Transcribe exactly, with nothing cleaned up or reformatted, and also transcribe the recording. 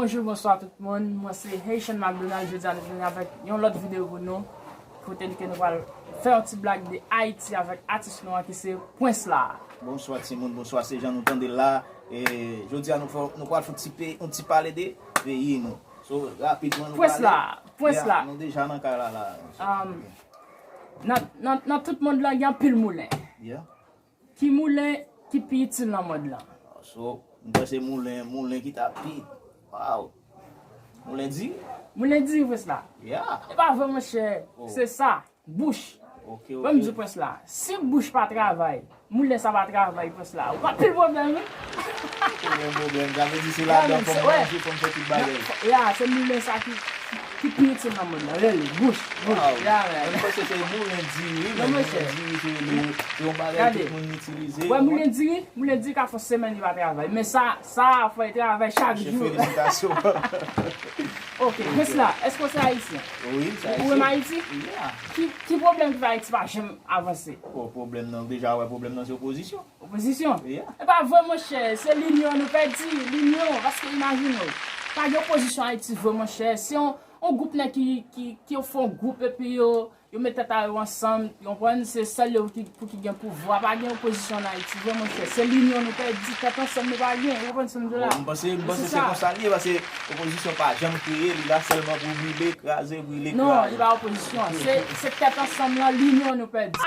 Bonjou, bonswa tout moun. Mwen se Haitian McDonald. Jodi a nou vini avèk yon lòt videyo pou nou. Kote ke nou pral fè yon ti blag de Ayiti avèk atis nou an ki se Prince la. Bonswa timoun, bonswa, se jan nou tande l la. E jodi a nou fè, nou pral fè yon ti pe, yon ti pale de peyi nou. So, rapidman nou Prince pale. La, Prince Yeah, la. Nou deja nan kay la la. Um, nan, nan, nan tout mond lan, gen anpil moulen. Yeah. Ki moulen ki pi itil nan mond lan? So, m panse moulen, moulen ki ta pi. Wow. Moulen diri. Moulen diri, Prince la. Yeah. E pa vre, monchè. Oh. Se sa. Bouch. Ok, ok. Ban m di w, Prince la. Si bouch pa travay, moulen sa pa travay, Prince la. Ou pa pil pwoblèm, wi. Pwoblèm, pwoblèm. Sa vle di se ladan fò m manje, fò m fè tout bagay. Ya, se moulen sa ki, ki, ki pi itil nan mond lan. Really, bouch, bouch. Wow. Ya, man. Mwen panse se moulen diri, non, men monchè. Moulen diri se le, se yon bagay tout moun itilize. Wè, moulen diri, moulen diri ka fè yon semèn li pa travay. Men sa, sa fò l travay chak jou. Felisitasyon. Ok, Prince la, èske w se ayisyen? Wi, m se ayisyen. Ou renmen Ayiti? Yeah. Ki, ki pwoblèm ki fè Ayiti pa janm avanse? Bon, pwoblèm nan, deja wè pwoblèm nan se opozisyon. Opozisyon? Yeah. E pa vre, monchè, se linyon nou pèdi, linyon, paske imajine w, pa gen opozisyon Ayiti vre, monchè, se yon, yon gwoup nèg ki, ki, ki yo fè yon gwoup epi yo, yo met tèt a yo ansanm, yo konprann, se sèl yo ki, pou ki gen pouvwa, pa gen opozisyon an Ayiti vre, monchè, se linyon nou pèdi, tèt ansanm nou pa gen, ou konprann sa m di w la? Bon, m panse, m panse se konsa l ye, paske opozisyon pa janm kreye, li la sèlman pou brile, kraze, brile, kraze. Non, li pa opozisyon, se, se tèt ansanm lan, linyon nou pèdi.